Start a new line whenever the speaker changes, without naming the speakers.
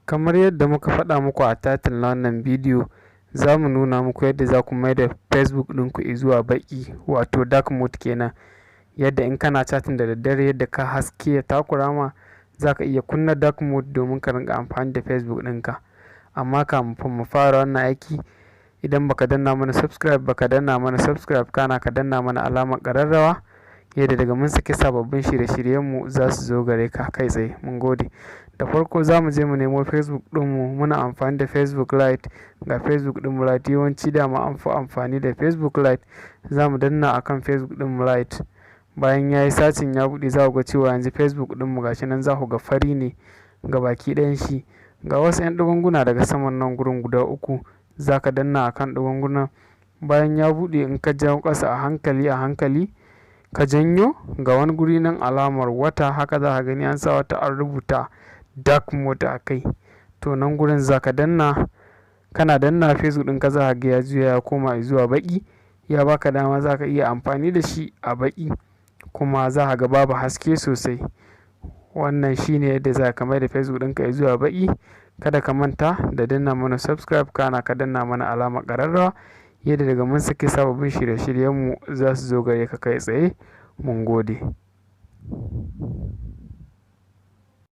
Kamar yadda muka faɗa muku a title na wannan bidiyo, za mu nuna muku yadda za ku maida Facebook ɗinku izuwa baƙi, wato dark mode kenan. Yadda in kana chatting da daddare, yadda ka haske ya takura ma, za ka iya kunna dark mode domin ka rinƙa amfani da Facebook ɗinka. Amma kafin mu fara wannan aiki, idan baka danna mana subscribe ba, ka danna mana subscribe, kana ka danna mana alamar ƙararrawa, yadda daga mun saki sababbin shirye-shiryenmu za su zo gare ka kai tsaye. Mun gode. Da farko za mu je mu nemo Facebook ɗinmu. Muna amfani da Facebook Lite. Ga Facebook ɗinmu Lite. Yawanci dama an fi amfani da Facebook Lite. Za mu danna akan Facebook ɗinmu Lite. Bayan ya yi searching, ya buɗe, za ku ga cewa yanzu Facebook ɗinmu gashi nan, za ku ga fari ne ga baki ɗayan shi. Ga wasu 'yan ɗigunguna daga saman nan gurin guda uku, za ka danna akan ɗigungunan. Bayan ya buɗe, in ka jawo ƙasa a hankali a hankali, ka janyo, ga wani guri nan alamar wata haka, za ka gani an sa wata, an rubuta dark mode a kai. To, nan gurin za ka danna. Kana danna, Facebook ɗinka za ka ga ya juya ya koma zuwa baƙi. Ya baka dama za ka iya amfani da shi a baƙi, kuma za ka ga babu haske sosai. Wannan shine yadda za ka mai da Facebook ɗinka zuwa baƙi. Kada ka manta da danna mana subscribe, kana ka danna mana alamar ƙararrawa, yadda daga mun saki sababbin shirye-shiryenmu za su zo gare ka kai tsaye. Mun gode.